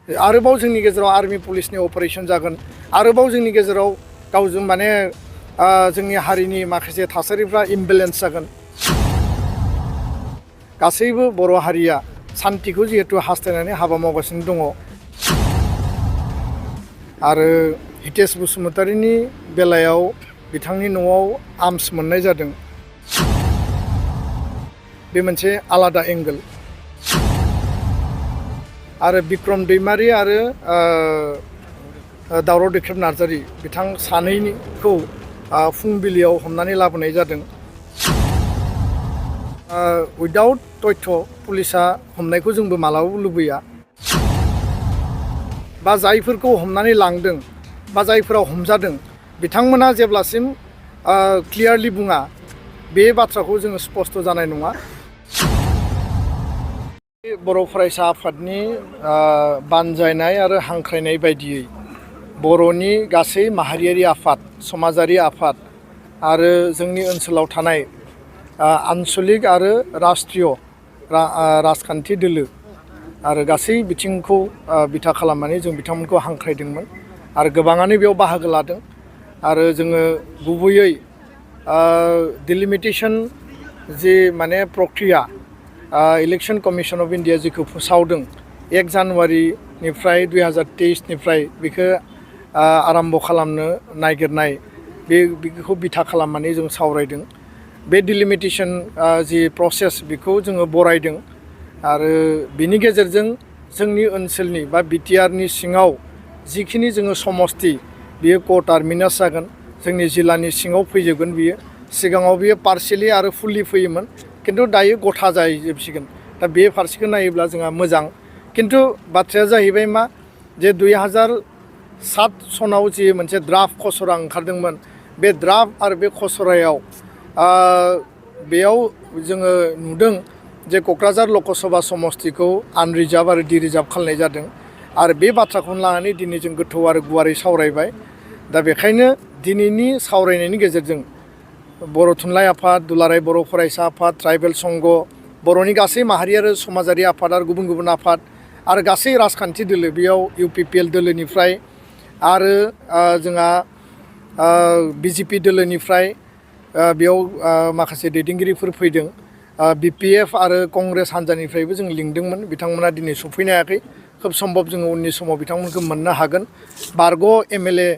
आरोबाव जोंनि गेजेराव आर्मी पुलिसनि अपारेशन जागोन आरोबाव जोंनि गेजेराव गावजों माने जोंनि हारिनि माखासे थासारिफ्रा इमबेलेन्स जागोन गासैबो बर' हारिया सान्तिखौ जिहेतु हास्थायनानै हाबा मावगासिनो दङ आरो हितेश बसुमतारीनि बेलायाव बिथांनि न'आव आर्म्स मोननाय जादों बे मोनसे आलादा एंगल आरो बिक्रम दैमारी आरो दावराव दैख्रेब नार्जारी बिथां सानैनिखौ फुंबिलियाव हमनानै लाबोनाय जादों उइदाउट तथ्य पुलिसा हमनायखौ जोंबो मालाबाबो लुबैया बा जायफोरखौ हमनानै लांदों बा जायफोरा हमजादों बिथांमोना जेब्लासिम क्लियारलि बुङा बे बाथ्राखौ जोङो स्पष्ट जानाय नङा बर' फरायसा आफादनि बानजायनाय आरो हांख्रायनाय बायदियै बर'नि गासै माहारियारि आफाद समाजारि आफाद आरो जोंनि ओनसोलाव थानाय आन्चलिक आरो राष्ट्रीय राजखान्थि दोलो आरो गासै बिथिंखौ बिथा खालामनानै जों बिथांमोनखौ हांख्रायदोंमोन आरो गोबाङानो बेयाव बाहागो लादों आरो जोङो गुबैयै डिलिमिटेशन जि माने प्रक्रिया इलेक्शन कमिशन अफ इन्डिया जिखौ फोसावदों 1 जानुवारिनिफ्राय 2023निफ्राय बेखौ आरम्भ खालामनो नागिरनाय बेखौ बिथा खालामनानै जों सावरायदों बे डिलिमिटेशन जि प्रसेस बेखौ जोङो बरायदों आरो बिनि गेजेरजों जोंनि ओनसोलनि बा बिटिआरनि सिङाव जिखिनि जोङो समस्ति बियो क-टार्मिनास जागोन जोंनि जिल्लानि सिङाव फैजोबगोन बियो सिगाङाव बियो पार्शियेलि आरो फुल्लि फैयोमोन किन्तु दायो गथा जाजोबसिगोन दा बे फारसेखौ नायोब्ला जोंहा मोजां किन्तु बाथ्राया जाहैबाय मा जे 2007 सनाव जि मोनसे ड्राफ्ट खसरा ओंखारदोंमोन बे ड्राफ्ट आरो बे खसरायाव बेयाव जोङो नुदों जे क'क्राझार लकसभा समस्तिखौ आनरिजार्भ आरो डिरिजार्भ खालामनाय जादों आरो बे बाथ्राखौनो लानानै दिनै जों गोथौ आरो गुवारै सावरायबाय दा बेखायनो दिनैनि सावरायनायनि गेजेरजों बर' थुनलाइ आफाद दुलाराय बर' फरायसा आफाद ट्राइबेल संघ बर'नि गासै माहारि आरो समाजारि आफाद आरो गुबुन गुबुन आफाद आरो गासै राजखान्थि दोलो बेयाव इउपिपिएल दोलोनिफ्राय आरो जोंहा बिजेपि दोलोनिफ्राय बेयाव माखासे दैदेनगिरिफोर फैदों बिपिएफ आरो कंग्रेस हान्जानिफ्रायबो जों लिंदोंमोन बिथांमोना दिनै सफैनो हायाखै खोब सम्भब जोङो उननि समाव बिथांमोनखौ मोननो हागोन बारग' एमएलए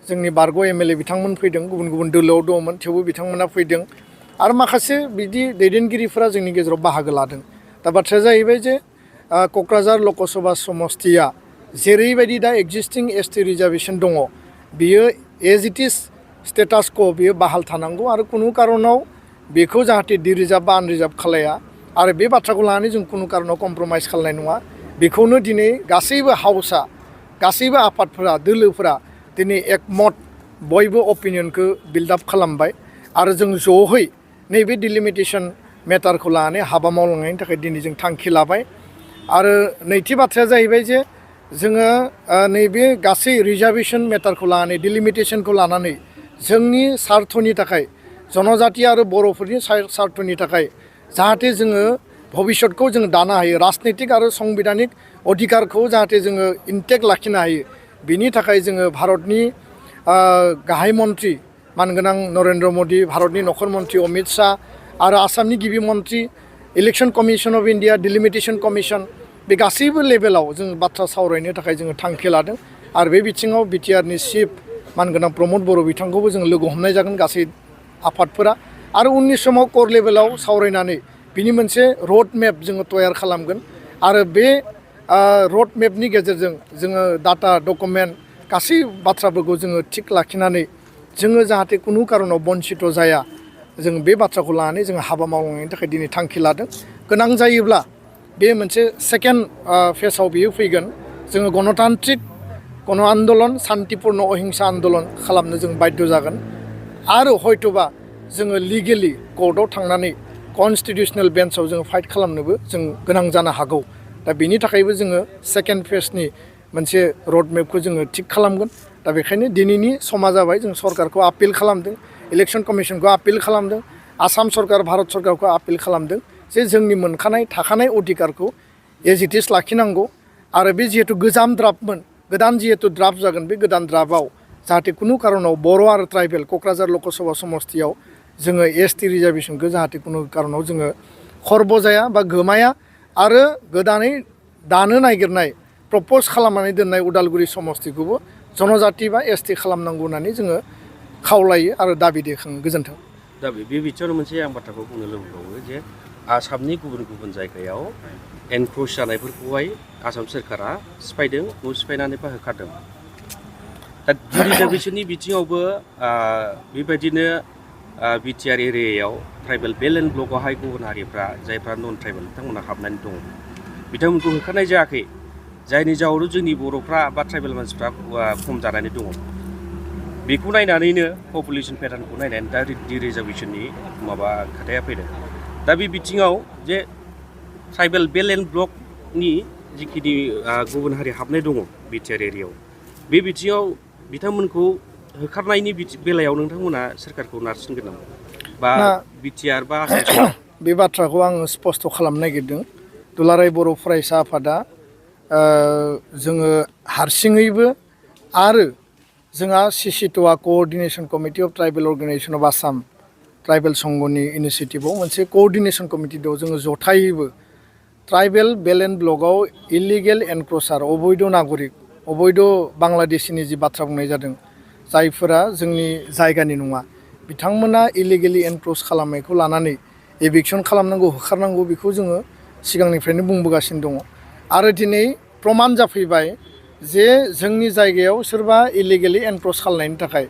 जोंनि बारग' एमएलए बिथांमोन फैदों गुबुन गुबुन दोलोआव दङमोन थेवबो बिथांमोना फैदों आरो माखासे बिदि दैदेनगिरिफोरा जोंनि गेजेराव बाहागो लादों दा बाथ्राया जाहैबाय जे क'क्राझार लकसभा समस्तिया जेरैबायदि दा एक्जिस्टिं एसटि रिजार्भेसन दङ बियो एज इट इज स्टेटास क' बियो बाहाल थानांगौ आरो कुनु कारनाव बेखौ जाहाथे डिरिजार्भ बा आनरिजार्भ खालाया आरो बे बाथ्राखौ लानानै जों कुनु कारनाव कमप्रमाइस खालामनाय नङा बेखौनो दिनै गासैबो हाउसआ गासैबो आफादफोरा दोलोफोरा दिनै एकमत बयबो अपिनियनखौ बिल्डआप खालामबाय आरो जों ज'है नैबे डिलिमिटेशन मेटारखौ लानानै हाबा मावलांनायनि थाखाय दिनै जों थांखि लाबाय आरो नैथि बाथ्राया जाहैबाय जे जोङो नैबे गासै रिजार्भेसन मेटारखौ लानानै डिलिमिटेशनखौ लानानै जोंनि सार्थनि थाखाय जनजाति आरो बर'फोरनि सार्थनि थाखाय जाहाथे जोङो भबिष्यतखौ जों दानो हायो राजनितिक आरो संबिधानिक अधिकारखौ जाहाथे जोङो इन्टेक्ट लाखिनो हायो बिनि थाखाय जोङो भारतनि गाहाय मन्त्रि मानगोनां नरेन्द्र मदि भारतनि नखर मन्त्रि अमित शाह आरो आसामनि गिबि मन्त्रि election commission of India delimitation commission बे गासैबो लेभेलाव जों बाथ्रा सावरायनो थाखाय जोङो थांखि लादों आरो बे बिथिङाव बिटिआरनि चिफ मानगोनां प्रमद बर' बिथांखौबो जों लोगो हमनाय जागोन गासै आफादफोरा आरो उननि समाव कर लेभेलाव सावरायनानै बिनि मोनसे रड मेप जोङो तयार खालामगोन आरो बे रड मेपनि गेजेरजों जोङो डाटा डकुमेन्ट गासै बाथ्राफोरखौ जोङो थिग लाखिनानै जोङो जाहाथे कुनु कारनाव बन्सित जाया जों बे बाथ्राखौ लानानै जोङो हाबा मावलांनायनि थाखाय दिनै थांखि लादों गोनां जायोब्ला बे मोनसे सेकेन्ड फेजआव बियो फैगोन जोङो गणतान्त्रिक गण आन्दलन शान्तिपुर्ण अहिंसा आन्दलन खालामनो जों बाध्य जागोन आरो हयथ'बा जोङो लिगेलि कर्टआव थांनानै कनस्टिटिउसनेल बेन्चआव जोङो फाइट खालामनोबो जों गोनां जानो हागौ दा बेनि थाखायबो जोङो सेकेन्ड फेजनि मोनसे रड मेपखौ जोङो थिग खालामगोन दा बेखायनो दिनैनि समा जाबाय जों सरकारखौ आपिल खालामदों इलेक्शन कमिशनखौ आपिल खालामदों आसाम सरकार भारत सरकारखौ आपिल खालामदों जे जोंनि मोनखानाय थाखानाय अधिकारखौ एज इट इज लाखिनांगौ आरो बे जिहेतु गोजाम द्राफ्टमोन गोदान जिहेतु द्राफ्ट जागोन बे गोदान द्राफ्टआव जाहाथे खुनु कारनाव बर' आरो ट्राइबेल क'क्राझार लकसभा समस्तियाव जोङो एसटि रिजार्भेसनखौ जाहाथे खुनु कारनाव जोङो खरब जाया बा गोमाया आरो गोदानै दानो नागिरनाय प्रप'ज खालामनानै दोननाय उदालगुरि समस्तिखौबो जनजाति बा एसटि खालामनांगौ होननानै जोङो खावलायो आरो दाबि दैखाङो। गोजोन्थों। दा बे बिथिङावनो मोनसे आं बाथ्राखौ बुंनो लुबैबावो जे आसामनि गुबुन गुबुन जायगायाव एनक्र'च जानायफोरखौहाय आसाम सोरखारा सिफायदों न' सिफायनानै बा होखारदों। दा रिजार्भेसननि बिथिङावबो बेबायदिनो बिटिआर एरियायाव ट्राइबेल बेल्ट एन्ड ब्लकआवहाय गुबुन हारिफ्रा जायफ्रा नन ट्राइबेल बिथांमोनहा हाबनानै दङ बिथांमोनखौ होखारनाय जायाखै जायनि जाउनाव जोंनि बर'फ्रा बा ट्राइबेल मानसिफ्रा खम जानानै दङ। बेखौ नायनानैनो पपुलेसन पेटार्नखौ नायनानै दा रिजार्भेसननि माबा खोथाया फैदों। दा बे बिथिङाव जे ट्राइबेल बेल्ट एन्ड ब्लकनि जिखिनि गुबुन हारि हाबनाय दङ बिटिआर एरियायाव बे बिथिङाव बिथांमोनखौ होखारनायनि बेलायाव नोंथांमोना सोरखारखौ नारसिनगोन नामा बा बिटिआर बा आसाम बे बाथ्राखौ आङो स्पष्ट खालामनो नागिरदों। दुलाराय बर' फरायसा आफादा जोङो हारसिङैबो आरो जोंहा सिसिट'आ coordination committee of tribal organization of Assam tribal संघनि इनिसियेटिभआव मोनसे क'अर्डिनेसन कमिटि दं। जोङो जथायैबो ट्राइबेल बेल्ट एन्ड ब्लकआव इलिगेल एनक्र'चार अबैध नागरिक अबैध बांलादेशिनि जि बाथ्रा बुंनाय जादों जायफोरा जोंनि जायगानि नङा बिथांमोना इलिगेलि एनक्र'च खालामनायखौ लानानै एभिक्सन खालामनांगौ होखारनांगौ बेखौ जोङो सिगांनिफ्रायनो बुंबोगासिनो दङ। आरो दिनै प्रमान जाफैबाय जे जोंनि जायगायाव सोरबा इलिगेलि एनक्र'च खालामनायनि थाखाय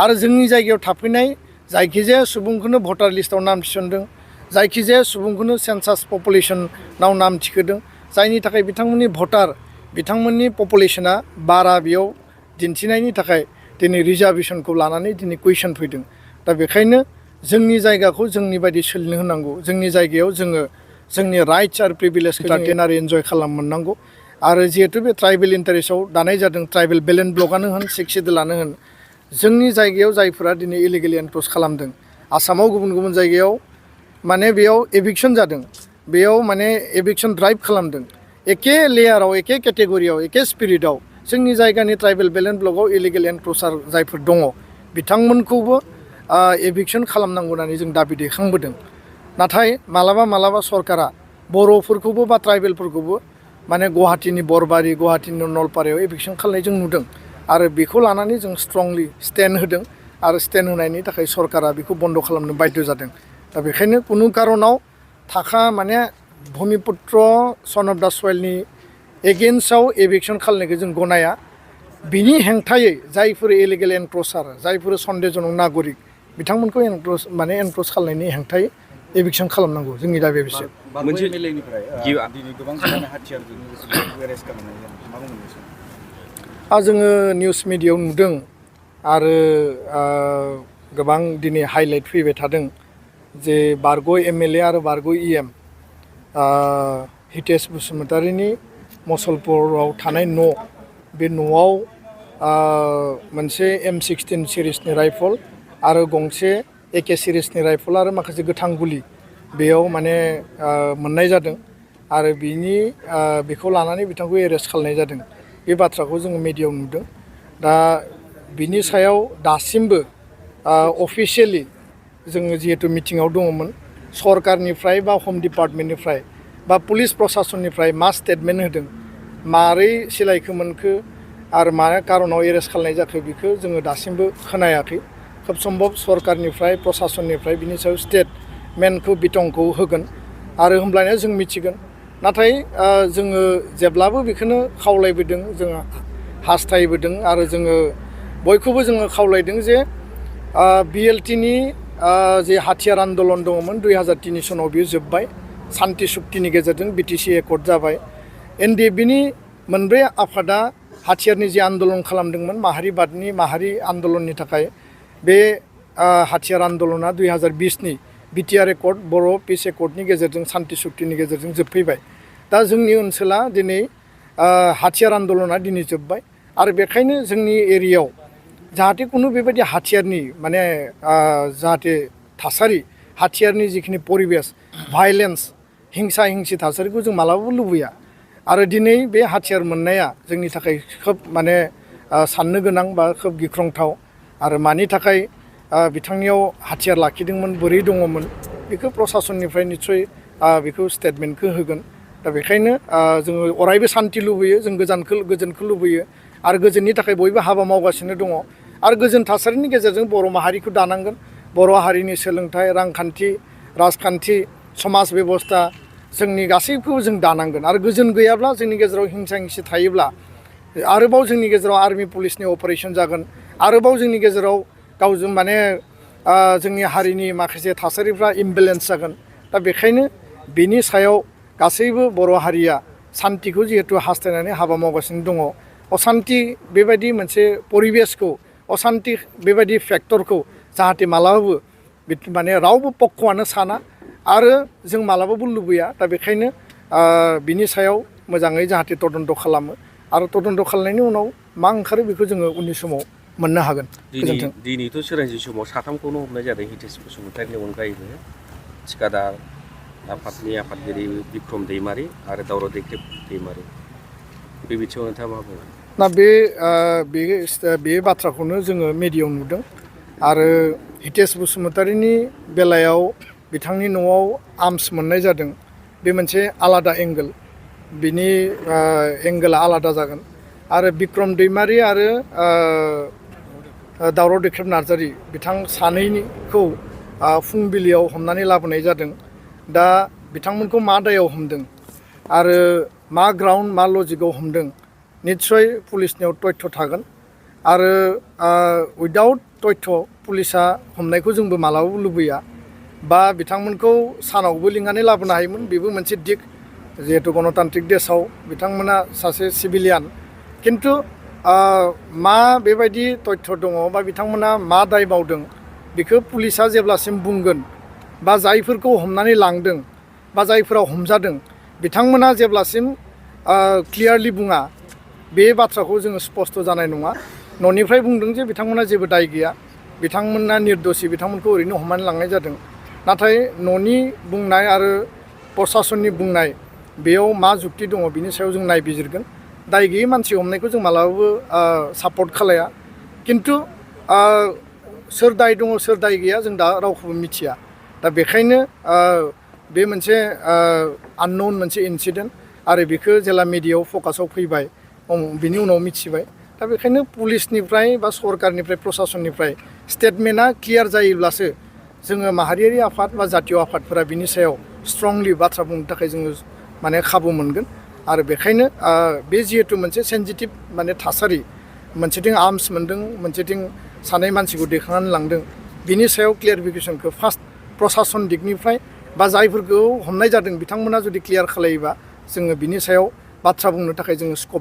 आरो जोंनि जायगायाव थाफैनाय जायखिजाया सुबुंखौनो भटार लिस्टआव नाम थिसनदों जायखिजाया सुबुंखौनो सेन्सास पपुलेसनाव नाम थिखोदों जायनि थाखाय बिथांमोननि भटार बिथांमोननि पपुलेसना बारा बेयाव दिन्थिनायनि थाखाय दिनै रिजार्भेसनखौ लानानै दिनै कुइसन फैदों। दा बेखायनो जोंनि जायगाखौ जोंनि बायदि सोलिनो होनांगौ। जोंनि जायगायाव जोङो जोंनि राइट्स आरो प्रिभिलेजखौ एन्टारटेन एन्जय खालाम मोननांगौ। आरो जिहेतु बे ट्राइबेल इन्टारेस्टआव दानाय जादों ट्राइबेल बेल्ट एन्ड ब्लकआनो होन सिक्स सिडुलानो होन जोंनि जायगायाव जायफोरा दिनै इलिगेलि एनक्र'च खालामदों आसामाव गुबुन गुबुन जायगायाव माने बेयाव एभिक्सन जादों बेयाव माने एभिक्सन ड्राइभ खालामदों एके लेयाराव एके केटेगरियाव एके स्पिरिटआव जोंनि जायगानि ट्राइबेल बेल्ट एन्ड ब्लकआव इलिगेल एनक्र'चार जायफोर दङ बिथांमोनखौबो एभिक्सन खालामनांगौ होननानै जों दाबि दैखांबोदों। नाथाय मालाबा सरकारा बर'फोरखौबो बा ट्राइबेलफोरखौबो माने गुवाहाटीनि बरबारि गुवाहाटीनि नलपारायाव एभिक्सन खालामनाय जों नुदों आरो बेखौ लानानै जों स्ट्रंलि स्टेन्ड होदों आरो स्टेन्ड होनायनि थाखाय सरकारा बेखौ बन्द' खालामनो बाध्य जादों। दा बेखायनो कुनु कारनाव माने भुमिपुत्र सन अफ दा सयलनि एगेन्स्टआव एभिक्सन खालामनायखौ जों गनाया। बिनि हेंथायै जायफोर इलिगेल एनक्र'चार जायफोर सन्देहजनक नागरिक बिथांमोनखौ एनक्र'च खालामनायनि हेंथायै एभिक्सन खालामनांगौ जोंनि दाबिया बेसो। मोनसे जोङो निउस मिडियायाव नुदों आरो गोबां दिनै हाइलाइट फैबाय थादों जे बारग' एमएलए आरो बारग' इएम हितेश बसुमतारीनि मसलपुराव थानाय न' बे न'आव मोनसे M16 सिरिसनि राइफल आरो गंसे AK सिरिसनि राइफल आरो माखासे गोथां गुलि बेयाव माने मोननाय जादों आरो बेखौ लानानै बिथांखौ एरेस्ट खालामनाय जादों। बे बाथ्राखौ जोङो मिडियायाव नुदों। दा बिनि सायाव दासिमबो अफिसियेलि जोङो जिहेतु मिटिङाव दङमोन सरकारनिफ्राय बा हम डिपार्टमेन्टनिफ्राय बा पुलिस प्रसासननिफ्राय मा स्टेटमेन्ट होदों मारै सिलायखो मोनखो आरो मा कारनाव एरेस्ट खालामनाय जाखो बेखौ जोङो दासिमबो खोनायाखै। खोब सम्भब सरकारनिफ्राय प्रसासननिफ्राय बिनि सायाव स्टेटमेन्टखौ बिथंखौ होगोन आरो होमब्लाना जों मिथिगोन। नाथाय जोङो जेब्लाबो बेखौनो खावलायबोदों जोङो हास्थायबोदों आरो जोङो बयखौबो जोङो खावलायदों जे BLTनि जे हाथियार आन्दलन दङमोन 2003 सनाव बियो जोब्बाय सान्ति सुक्तिनि गेजेरजों BTC एकर्ड जाबाय। NDFBनि मोनब्रै आफादा हाथियारनि जे आन्दलन खालामदोंमोन माहारिबादनि माहारि आन्दलननि थाखाय बे हाथियार आन्दलना 2020नि BTR एकर्ड बर' पिस एकर्डनि गेजेरजों सान्ति सुक्तिनि गेजेरजों जोबफैबाय। दा जोंनि ओनसोला दिनै हाथियार आन्दलना दिनै जोब्बाय आरो बेखायनो जोंनि एरियायाव जाहाथे कुनु बेबायदि हाथियारनि माने जाहाथे थासारि हाथियारनि जिखिनि परिबेस भायलेन्स हिंसा हिंसि थासारिखौ जों मालाबाबो लुबैया आरो दिनै बे हाथियार मोननाया जोंनि थाखाय खोब माने साननो गोनां बा खोब गिख्रंथाव आरो मानि थाखाय बिथांनियाव हाथियार लाखिदोंमोन बोरै दङमोन बेखौ प्रसासननिफ्राय निस्सय बेखौ स्टेटमेन्टखौ होगोन दा बेखायनो जोङो अरायबो सान्थि लुबैयो जों गोजोनखौ लुबैयो आरो गोजोननि थाखाय बयबो हाबा मावगासिनो दङ आरो गोजोन थासारिनि गेजेरजों बर' माहारिखौ दानांगोन बर' हारिनि सोलोंथाइ रांखान्थि राजखान्थि समाज बेबस्था जोंनि गासैखौबो जों दानांगोन आरो गोजोन गैयाब्ला जोंनि गेजेराव हिंसा हिंसि थायोब्ला आरोबाव जोंनि गेजेराव आर्मि पुलिसनि अपारेशन जागोन आरोबाव जोंनि गेजेराव गावजों माने जोंनि हारिनि माखासे थासारिफ्रा इमबेलेन्स जागोन दा बेखायनो बिनि सायाव गासैबो बर' हारिया सान्तिखौ जिहेतु हास्थायनानै हाबा मावगासिनो दङ असान्ति बेबायदि मोनसे परिबेसखौ असान्ति बेबायदि फेक्टरखौ जाहाथे मालाबाबो माने रावबो पक्षआनो साना आरो जों मालाबाबो लुबैया दा बेखायनो बिनि सायाव मोजाङै जाहाथे तदन्त खालामो आरो तदन्त खालामनायनि उनाव मा ओंखारो बेखौ जोङो उननि समाव मोननो हागोन गोजोन्थों दिनैथ' सोरांसि समाव साथामखौनो हमनाय जादों हितेश बसुमतारिनि अनगायैबो थिखादार आफादनि आफादगिरि बिक्रम दैमारि आरो दावराव दैख्रेब दैमारि बे बिथिङाव नोंथाङा मा बुङो ना बे बाथ्राखौनो जोङो मिडियायाव नुदों आरो हितेश बसुमतारिनि बेलायाव बिथांनि न'आव आर्म्स मोननाय जादों बे मोनसे आलादा एंगोल बिनि एंगोला आलादा जागोन आरो बिक्रम दैमारि आरो दावराव दैख्रेब नार्जारि बिथां सानैनिखौ फुंबिलियाव हमनानै लाबोनाय जादों दा बिथांमोनखौ मा दायाव हमदों आरो मा ग्राउन्ड मा लजिकआव हमदों निस्सय पुलिसनियाव तथ्य थागोन आरो उइदाउट तथ्य पुलिसा हमनायखौ जोंबो मालाबाबो लुबैया बा बिथांमोनखौ सानावबो लिंनानै लाबोनो हायोमोन बेबो मोनसे दिग जिहेतु गणतान्त्रिक देशआव बिथांमोना सासे सिभिलियान खिन्थु मा बेबायदि तथ्य दङ बा बिथांमोना मा दाय मावदों बेखौ पुलिसा जेब्लासिम बुंगोन बा जायफोरखौ हमनानै लांदों बा जायफोरा हमजादों बिथांमोना जेब्लासिम क्लियारलि बुङा बे बाथ्राखौ जोङो स्पष्ट जानाय नङा न'निफ्राय बुंदों जे बिथांमोना जेबो दाय गैया बिथांमोना निर्दोषि बिथांमोनखौ ओरैनो हमनानै लांनाय जादों नाथाय न'नि बुंनाय आरो प्रसासननि बुंनाय बेयाव मा जुक्ति दङ बिनि सायाव जों नायबिजिरगोन दाय गैयै मानसि हमनायखौ जों मालाबाबो सापर्ट खालाया खिन्थु सोर दाय दङ सोर दाय गैया जों दा रावखौबो मिथिया दा बेखायनो बे मोनसे आननोन मोनसे इन्सिडेन्ट आरो बेखौ जेला मिडियायाव फकासाव फैबाय बिनि उनाव मिथिबाय दा बेखायनो पुलिसनिफ्राय बा सरकारनिफ्राय प्रसासननिफ्राय स्टेटमेन्टआ क्लियार जायोब्लासो जोङो माहारियारि आफाद बा जातीय आफादफोरा बिनि सायाव स्ट्रंलि बाथ्रा बुंनो थाखाय जोङो माने खाबु मोनगोन आरो बेखायनो बे जिहेतु मोनसे सेन्सिटिभ माने थासारि मोनसेथिं आर्म्स मोनदों मोनसेथिं सानै मानसिखौ दैखांनानै लांदों बिनि सायाव क्लियारिफिकेसनखौ फार्स्ट प्रसासन दिगनिफ्राय बा जायफोरखौ हमनाय जादों बिथांमोना जुदि क्लियार खालायोबा जोङो बिनि सायाव बाथ्रा बुंनो थाखाय जोङो स्कप